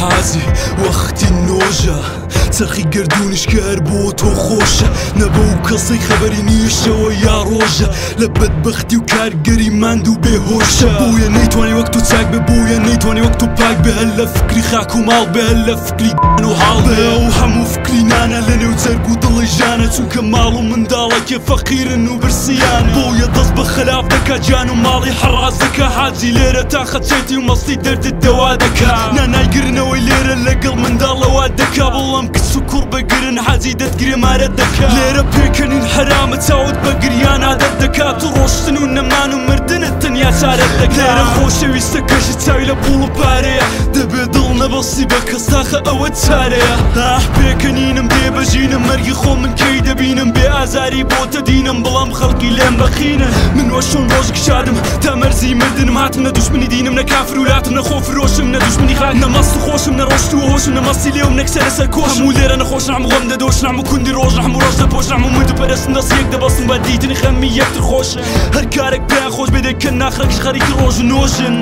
حازی وەختی نۆژە چەرخی گەردوونیش کە هەر بۆ تۆ خۆشە نەبە و کەسەی خەبەری نییە شەوە یا ڕۆژە لە بەدبەختی و کارگەری ماندوو بێهۆشە بۆیە نەیتوانی وەک تۆ چاک بێ بۆیە نەیتوانی وەک تۆ پاک بێ هەر لە فکری خاک و ماڵ بێ هەر لە فکری گیان و حاڵ بێ ئەو هەموو فکری نانە لەنێو جەرگ و دڵی ژانە چونکە ماڵ و منداڵەکێ فەقیرن و برسیانە بۆیە دەست بە خەلاف دەکا گیان و ماڵی حەڕاج دەکا حاجی لێرە تا خەچێتی و مەستی دەردت دەوا دەکا نانایگرنەوەی لێرە لەگەڵ منداڵەوە دەکا بەڵام کچ و کوڕ بگرن حاجی دەتگرێ مارەت دەکا لێرە پێکەنین حەرامە چاوت بە گریان عادەت دەکات و ڕۆشتن و نەمان و مردنت تەنیا چارەت دەکا لێرە خۆشەویستەکەشت چاوی لە پوڵ و پارەیە دەبێ دڵ نەبەستی بە کەس تاخە ئەوە چارەیە ئاح پێکەنینم بێ بەژینم مەرگی خۆم من کەی دەبینم بێ ئازاری بۆتە دینم بەڵام خەڵکی لێم بەخینن من وەشۆن ڕۆژ شادم تا مەرزی مردنم هاتم نە دوشمنی دینم نە کافر و لاتم نە خۆ فرۆشم نە دوشمنی خاک نە مەست و خۆشم نە ڕۆشت و هۆشم نە مەستی لێوم نە کچە لەسەر کۆشم هەموو لێرە نەخۆشن هەموو غەم دەدۆشن هەموو کوندی ڕۆژن هەموو ڕەش دەپۆشن هەموو مرد و پەرستن دەست یەک دەبەستن بە دیتنی خەمی یەکتر خۆشن هەر کارێک پێیان خۆش بێ دەیکەن ناخرەکش خەریکی ڕۆژ و نۆژن.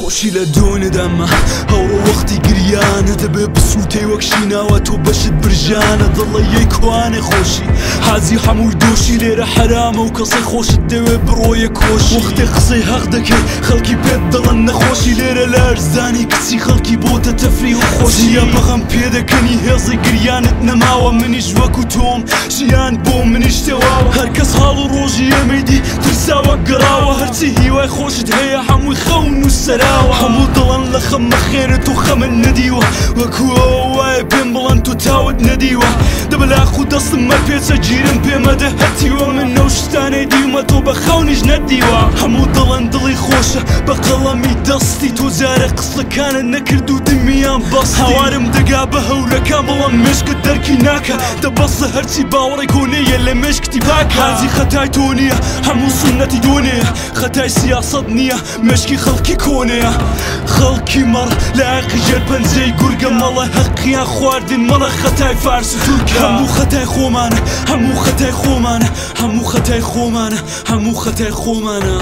خۆشی لە دۆنەدامە هەوڕۆ وەختی گریانە دەبێ بسووتەی وەک شیناوە تۆ بەشت برژانە دڵە یەی کوانێ خۆشی حازی هەمووی دۆشی لێرە حەرامە و کەسەی خۆشت دەوێ بڕۆیە کۆشی وەختێ قسەی هەق دەکەی خەڵکی پێت دەڵێن نەخۆشی لێرە لەرزانی کچی خەڵکی بۆتە تەفریح و خۆشی بەغەم پێدەکەنی هێزی گریانت نەماوە منیش وەکو تۆم ژیان بۆ منیش تەواوە هەرکەس حاڵ و ڕۆژی ئێمەی دی ترساوە گەڕاوە هەرچی هیوای خۆشت هەیە هەمووی خەون و سەراوە هەموو دڵن لە خەم مەخێنە تۆ خەمت نەدیوە وەکو ئەوە وایە پێم بڵێن تۆ تاوت نەدیوە دەبەلاخ و دەستم مەپێچە گیرم پێ مەدە هەتیوە من ئەو شتانەی دیومە تۆ بە خەونیش نەتدیوە هەموو دڵن دڵی خۆشە بە قەڵەمی دەستی تۆ جارێ قسەکانت نەکرد و دمیان بەستی هاوارم دەگا بە هەورەکان بەڵام مێشکت دەرکی ناکا دە بەسە هەرچی باوەڕی کۆنەیە لە مێشکتی پاکە حاجی خەتای تۆ نییە هەموو سوننەتی دۆنەیە خەتای سیاسەت نییە مێشکی خەڵکی کۆنەیە خەڵکی مەڕ لایەقی ژێر پەنجەی گورگە مەڵە هەقیان خواردن مەڵە خەتای فارس و تورکە هەموو خەتای خۆمانە هەموو خەتای خۆمانە هەموو خەتای خۆمانە هەموو خەتای خۆمانە.